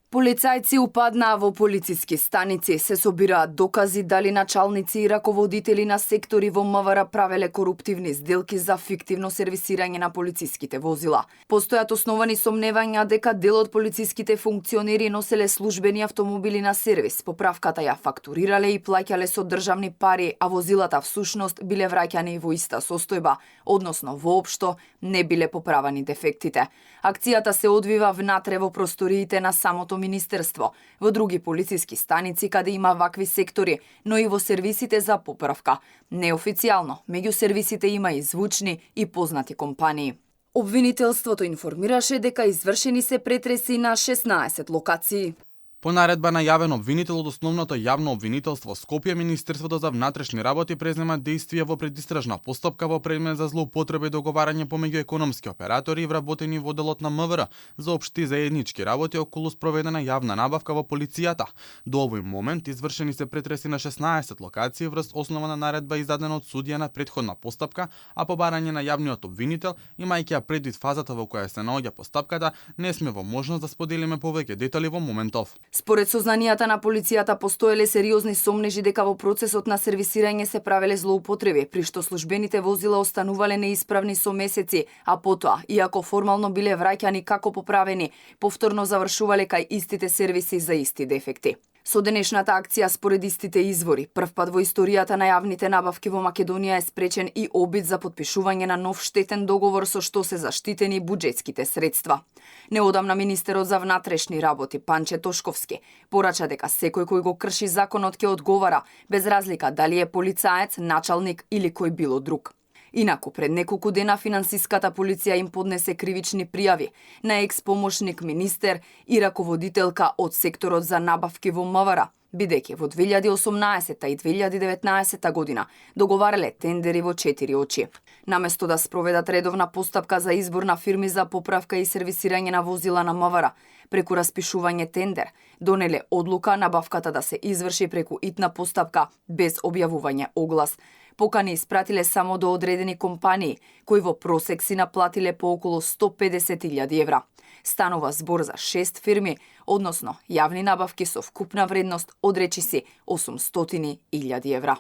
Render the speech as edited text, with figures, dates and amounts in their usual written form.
Полицајци упаднаа во полициски станици, се собираат докази дали началници и раководители на сектори во МВР правеле коруптивни сделки за фиктивно сервисирање на полициските возила. Постојат основани сомневања дека дел од полициските функционери носеле службени автомобили на сервис, поправката ја фактурирале и плаќале со државни пари, а возилата всушност биле враќани во иста состојба, односно воопшто не биле поправани дефектите. Акцијата се одвива внатре во просториите на самото министерство, во други полициски станици каде има вакви сектори, но и во сервисите за поправка. Неофицијално, меѓу сервисите има и звучни и познати компании. Обвинителството информираше дека извршени се претреси на 16 локации. По наредба на јавен обвинител од Основното јавно обвинителство Скопје, Министерството за внатрешни работи презема действија во предистражна постапка во предмет за злоупотреба и договарање помеѓу економски оператори и вработени во делот на МВР за општи заеднички работи околу спроведена јавна набавка во полицијата. До овој момент извршени се претреси на 16 локации врз основа на наредба издадена од судија на претходна постапка, а по барање на јавниот обвинител, имајќи ја предвид фазата во која се наоѓа постапката, не сме во можност да споделиме повеќе детали во моментов. Според сознанијата на полицијата постоеле сериозни сомнежи дека во процесот на сервисирање се правеле злоупотреби, при што службените возила останувале неисправни со месеци, а потоа, иако формално биле враќани како поправени, повторно завршувале кај истите сервиси за исти дефекти. Со денешната акција, според истите извори, првпат во историјата на јавните набавки во Македонија е спречен и обид за потпишување на нов штетен договор со што се заштитени буџетските средства. Неодамна министерот за внатрешни работи Панче Тошковски порача дека секој кој го крши законот ќе одговара, без разлика дали е полицаец, началник или кој било друг. Инаку, пред неколку дена финансиската полиција им поднесе кривични пријави на екс-помошник министер и раководителка од секторот за набавки во МВР, бидејќи во 2018 и 2019 година договарале тендери во 4 очи. Наместо да спроведат редовна постапка за избор на фирми за поправка и сервисирање на возила на МВР, преку распишување тендер, донеле одлука набавката да се изврши преку итна постапка без објавување оглас. Покани испратиле само до одредени компании, кои во просек си наплатиле по околу 150.000 евра. Станува збор за 6 фирми, односно јавни набавки со вкупна вредност од речиси 800.000 евра.